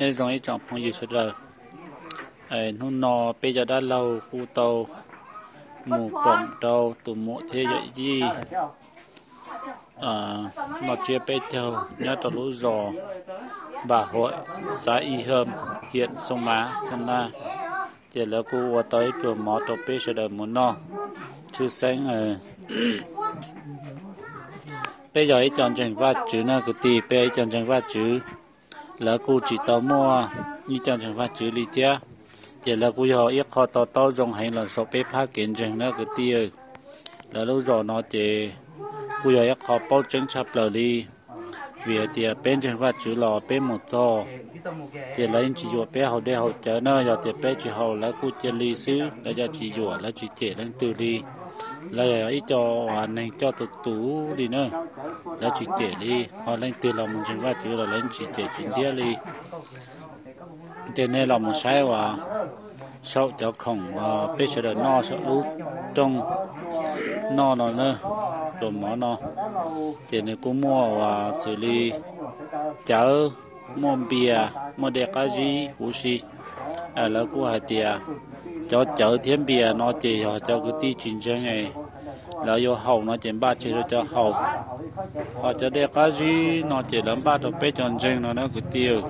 Nyob zoo ib tsoom phooj ywg sawv daws, hnub no peb cov dab laug kuj tau mus koom rau tus muam thiab yawm yij noj tsiab peb caug nyob rau lub zos Npaj Huam, xav Ib Hawm, hiam Xoo Mav, Xoo Naj. Ces lawv kuj ua tau ib pluag mov rau peb sawv daws mus noj. Tshwj xeeb peb yog ib co ntseeg Vajtswv na kwv tij, peb yog ib co ntseeg Vajtswv. Lawv kuj tsis tau muaj ib co ntseeg Vajtswv li thiab, ces lawv kuj yog ib qho to taub zoo heev los saum peb phab kev ntseeg na kwv tij. Lawv lub zos no ces kuj yog ib qho paub tseeb tshaj plaws li, vim hais tias peb ntseeg Vajtswv los peb mus txog ces lawv yeej tsis yuam peb haus dej haus cawv na. Yog tias peb tsis haus lawv kuj cia li xwb, lawv yeej tsis yuam, lawv tsis cem leej twg li. Lawv yog ib co uas neeg coj tus tus li na, lawv tsis cem li, ho leej twg los mus ntseeg Vajtswv los lawv yeej tsis cem tsis ntiab li. Ces nej los mus saib uas saum cov khoom peb sawv daws noj saum lub rooj noj no na, pluas mov no, ces nws kuj muaj uas xws li cawv, muaj npias, muaj dej qab zib huv si. Lawv kuj hais tias cov cawv thiab npias no ces yog cov kwv tij tsis ntseeg lawv yuav haus no ces npaj tseg rau cov haus. Ho cov dej qab zib no ces lawv npaj rau peb cov ntseeg no na kwv tij.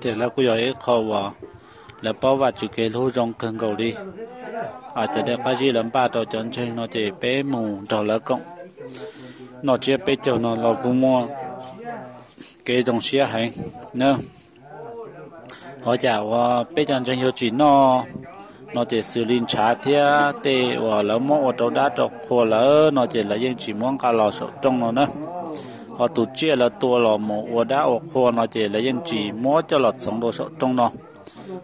Ces lawv kuj yog ib qho uas lawv paub Vajtswv kev hlub zoo kawg nkaus li. Cov dej qab zib lawv npaj rau cov ntseeg no ces peb mus nrog lawv koom noj tsiab peb caug no los kuj muaj kev zoo siab heev na. Ua cas uas peb cov ntseeg yuav tsis noj no ces xws li ntshav thiab tej uas lawv muab ua rau dab rau qhua lawm no ces lawv yeej tsis muab nqa los saum rooj no na. Ho tus tsiaj lawv tua los mus ua dab ua qhua no ces lawv yeej tsis muab coj los txhoov rau saum rooj no.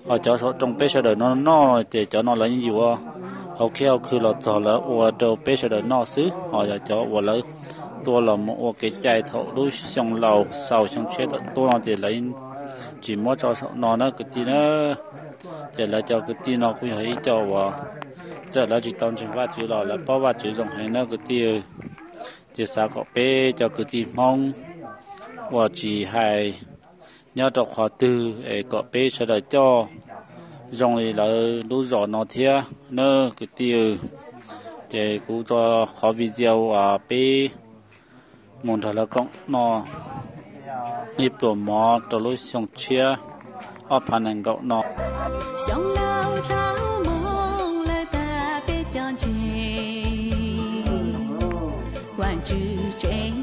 Ho cov saum rooj peb sawv daws no noj ces cov no lawv yeej yuav hauv khib hauv khw los txog lawv ua rau peb sawv daws noj xwb. Ho yog cov uas lawv tua los mus ua kev cai thaum lub xyoo laus xaus xyoo tshiab thaum tuaj no ces lawv tsis muab tso saum no na kwv tij na. Ces lawv cov kwv tij no kuj yog ib co uas txawm lawv tsis tau ntseeg Vajtswv los lawv paub Vajtswv zoo heev na kwv tij. Ces xav kom peb cov kwv tij Hmoob uas tsis hais nyob rau qhov twg es kom peb sawv daws coj zoo li lawv lub zos no thiab na kwv tij. Ces kuv tso qhov video uas peb mus nrog lawv koom noj ib pluas mov rau lub xyoo tshiab ob phav nees nkaum no. Xyoo laus dhau mus lawm tag peb cov ntseeg, Vajtswv tsev